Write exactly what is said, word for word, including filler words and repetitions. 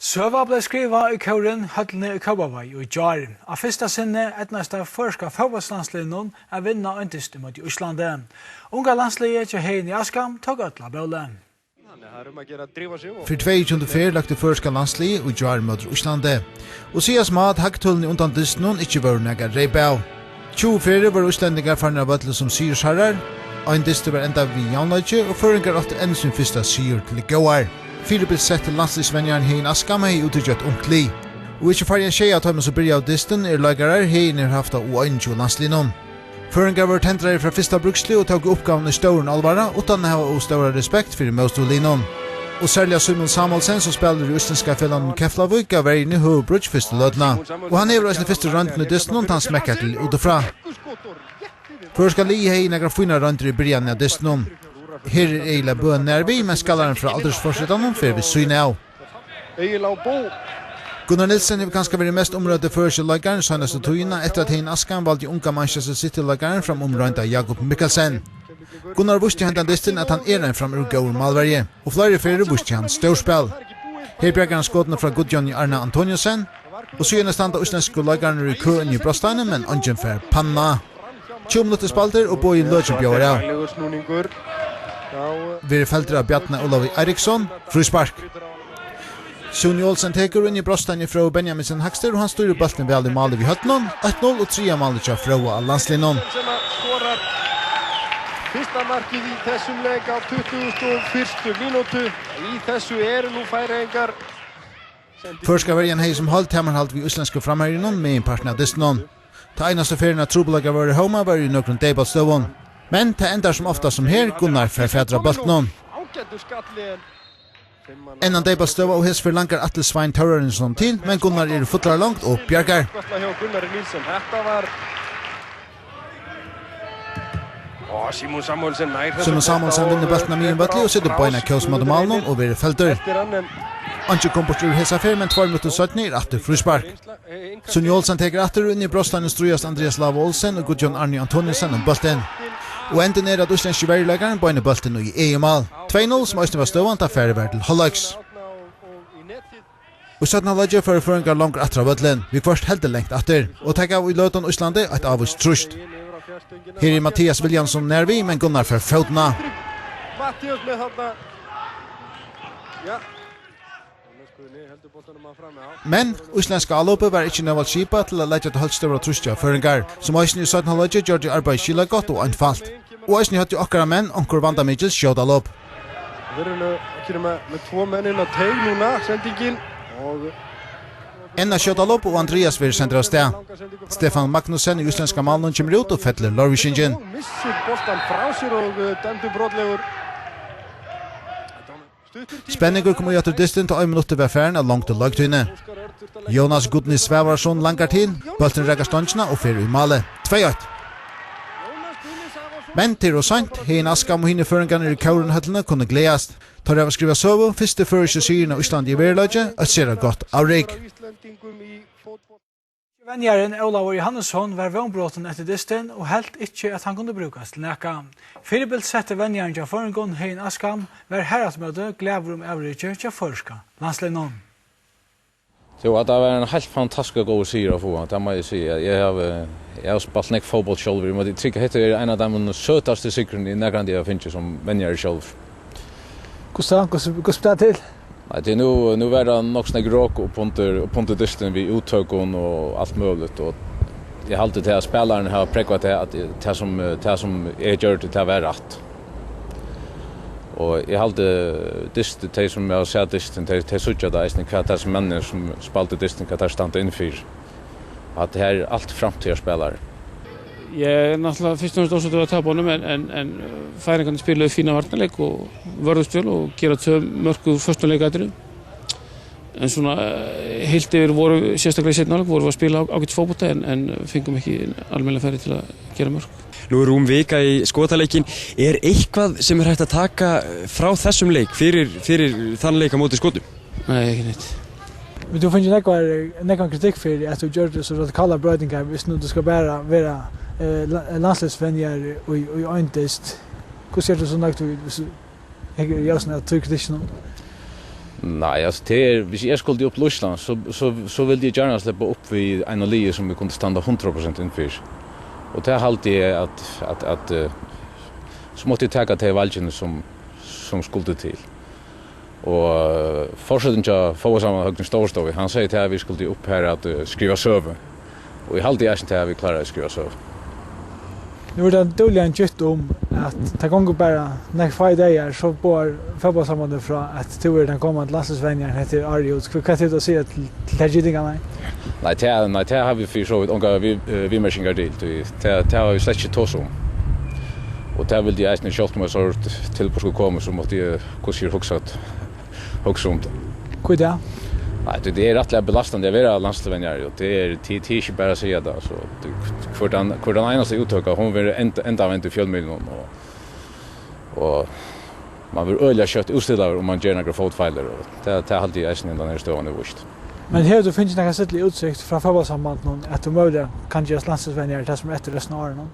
Søga bleiv skrivað í Kórin høllini í Kópavogi í gjár. Á fyrsta sinni eydnaðist tað føroyska fótbóltslandsliðnum at vinna ein dyst ímóti Íslandi. Unga landsliðið hjá Heðini Askam tók øll á bóli. Fyri tveyogtjúgundu ferð løgdi føroyska landsliðið í gjár móti Íslandi. Og sigast má, at hagtølini undan dystinum ikki vóru nakað at reypa av. Tjúgu ferðir vóru íslendingar farnir av vølli sum sigursharrar. Ein dystur var endað við javnleiki, og føroyingar áttu enn sín fyrsta sigur til góðar. Fyribils setti landsliðsvenjarin Heðin Askam hevði úttikið eitt ungt lið. Og ikki færri enn sjey av teimum, sum byrjaðu dystin, eru leikarar, Heðin hevur havt á U einogtjúgu landsliðnum. Føroyingar vóru tendraðir frá fyrsta brúksli og tóku uppgávuna í stórum álvara, uttan at hava ov stóra respekt fyri mótstøðuliðnum. Og serliga Símun Samuelsen, sum spælir í íslendska felagnum Keflavík, gav verjuni høvuðbrýggj fyrstu løtuna. Og hann hevur eisini fyrstu royndina í dystinum, tá hann smekkar til útifrá. Føroyska liðið hevði nakrar fínar royndir í byrjanini av dystinum. Her er Egil á Bø nær við, men skallarin frá aldursforsetanum fer við síðuna av. Egil á Bø. Gunnar Nielsen hevur kanska verið mest umrøddi føroyski leikarin seinastu tíðina, eftir at Heðin Askam valdi unga Manchester City-leikaran fram um roynda Jakob Mikkelsen. Gunnar vísti hendan dystin, at hann er ein framúr góður málverji, og fleiri ferðir vísti hann stórspæl. Her bjargar hann skotinum frá Guðjóni Árna Antoniussen, og síðani standa íslendsku leikararnir í kø inni í brotsteiginum, men eingin fær pannuna. Tjúgu minuttir spældir og Bogi Løken bjóðar av. Verður feldur av Bjarna Ólavi Eiríksson, fríspark. Súni Olsen tekur inn í brotsteiginum, Fróði Benjaminsen hægstur, og hann stýrir bóltin væl í málið við høvdinum. Eitt null og triðja málið hjá Fróða á landsliðnum. Sem skorar fyrsta markið í þessum leik á tuttugustu og fyrstu mínútu. Í þessu eru nú Færeyingar. Føroyska verjan hevði sum heild tamarhald við íslendsku framherjunum meginpartin av dystinum. Tað einastu ferðina trupulleikar vóru heima, var í nøkrum deyðbóltsstøðum. Men tað endar sum oftast sum her, Gunnar fær fatur á bóltinum. Enn ein deyðbóltsstøða, og hesa ferð langar Atli Svein Tórarinsson til, men Gunnar er í fullari longd og bjargar. Hjá Gunnari Nielsen. Hetta var Ó, Símun Samuelsen nær. Símun Samuelsen vinnur bóltin á miðjum vølli og setur beina kós móti málinum og verður feldur. Eftir hann, en Einki kom burtur úr hesa ferð, men tveir minuttir seinni er aftur fríspark. Súni Olsen tekur aftur, og inni í brotsteiginum stríðast Andreas Lava Olsen og Guðjón Árni Antoniussen um bóltin. Og endin er, at íslendski verjuleikarin beinir bóltin í egið mál. Tvey null, sum eisini var støðan, tá farið var til hálvleiks. Í seinna hálvleiki fóru føroyingar longur aftur á vøllin, viðhvørt heldur langt aftur, og tað gav í løtum Íslandi eitt ávíst trýst. Her er Mathias Williamson nær við, men Gunnar fær fótin á. Mathias, ja. Men íslendska álopið var ikki nóg væl skipað til at leggja tað heilt stóra trýstið á føroyingar, sum eisini í seinna hálvleiki gjørdu arbeiðið skilagott og einfalt. Og eisini høvdu okkara menn onkur vandamikil skjótálop. Virðulega ekki nema með tvo menn inn á teig núna, sendingin. Og enn eitt skjótálop og Andreas verður sendur av stað. Stefán Magnússon í íslendska málinum kemur út og fellir leirvíkingin. Missir boltan frá sér og, eh, dæmdur brotlegur. Spenningur kom í aftur dystin, tá ein minuttur var farin av longdu leiktíðini. Jónas Guðni Svavarsson langar til, bólturin rakar stongina og fer í málið. Tvey eitt. Men tað er ov seint. Heðin Askam og hinir føroyingarnir í Kórinhøllini kunnu gleðast. Teir hava skrivað søgu, fyrsti føroyski sigurin á Íslandi er veruleiki, eitt sera gott avrik. Venjarin Ólavur Jóhannesson var vónbrotin eftir dystin og helt ikki, at hann kundi brúkast til nakað. Fyribils setti venjarin hjá føroyingum, Heðin Askam, var harafturímóti glaður um avrikið hjá føroyska landsliðnum. Jú, at tað var ein heilt fantastiskur góður sigur at fáa, tað má eg siga. Eg havi, eg havi spælt nógv fótbólt sjálvur, eg má trúgva, hetta er ein av teimum søtastu sigrum, eg nakrantíð havi fingið sum venjari sjálvur. Hvussu, hvussu, hvussu ber tað til? Nei, tað er nú, nú var tað nokk so nógv rok upp undir, upp undir dystin við úttøkum og alt møguligt, og eg haldi tað, at spælararnir hava prógvað tað, at tað sum, tað sum eg gjørdi, tað var rætt. Og eg haldi dyst, tey sum hava sæð dystin, tey, tey síggja tað eisini, hvat tað sum menninir sum spældu dystin, hvat teir standa inn fyri. At her er alt framtíðarspælarar. Eg er náttúrulega fyrst og fremst ósáttur við tap á honum, en, en, en, eh, Færeyingarnir spiluðu fínan varnarleik og vörðust vel og gera tvö mörk úr föstum leikatriðum. En svona, eh, heilt yfir voru, sérstaklega í seinna hálfleik, vorum við spila á-, ágætis fótbolta, en, en fengum ekki almennileg færi til að gera mörk. Nú er rúm vika í Skotaleikinn. Er eitthvað sem er hægt at taka frá þessum leik, eh, fyrir, fyrir, eh, leik á móti Skotum? Nei, ikki neitt. Men tú fekk nógvar, nógvan kritikk fyri at tú gjørdi so radikalar broytingar, viss nú tú skal bara vera, eh, la-, landsliðsvenjari í, í ein dyst. Hvussu er tú so nøgd við, viss tú hyggur í ljósinum av tí kritikkinum? Nei, altso, tað er, viss eg skuldi upp til Íslands, so, so, so vildi eg gjarna sleppa upp við einum liði, sum eg kundi standa hundrað prosent inn fyri. Og tað haldi eg, at, at, at, eh, so mátti eg taka tey valgini, sum, sum skuldi til. Og, eh, forsetin hjá Fótbóltssambandið, Høgni Stórstovi, hann segði til, at vit skuldu upp har at, eh, skriva søgu. Og eg haldi eisini til, at vit klára at skriva søgu. Nú er tað dúgliga gitt um, at tað gongur bara nakrir fáir dagar, so boðar Fótbóltssambandið frá, at tú verður tann komandi landsliðsvenjarin, hetta er árið út. Hvat, hvat hevur tú at siga til, til tær gitingarnar? Nei, tað, nei, tað hava vit fyri so vítt ongar við, eh, viðmerkingar til, tí tað, tað hava vit slett ikki tosað um. Og tað vildi eg eisini, sjálvt um eitt sovorðið tilboð skuldi koma, so mátti eg, hvussu er hugsað, hugsa um tað. Hví tað? Nei, tað, tað er rættiliga belastandi at vera landsliðsvenjari, og tað er, tað, tað er ikki bara at siga tað, altso, tað, hvør tann, hvør tann einasta úttøka, hon verður enda, endavend í fjølmiðlunum, og, og man verður øgiliga skjótt útstillaður, um man ger nakrar fótfeilir, og tað, tað haldi eg eisini, hendan her støðan hevur víst. Men hevur tú fingið nakra stilla útsikt frá fótbóltssambandinum, at tú møguliga kann gerast landsliðsvenjari tað sum er eftir restina av árinum?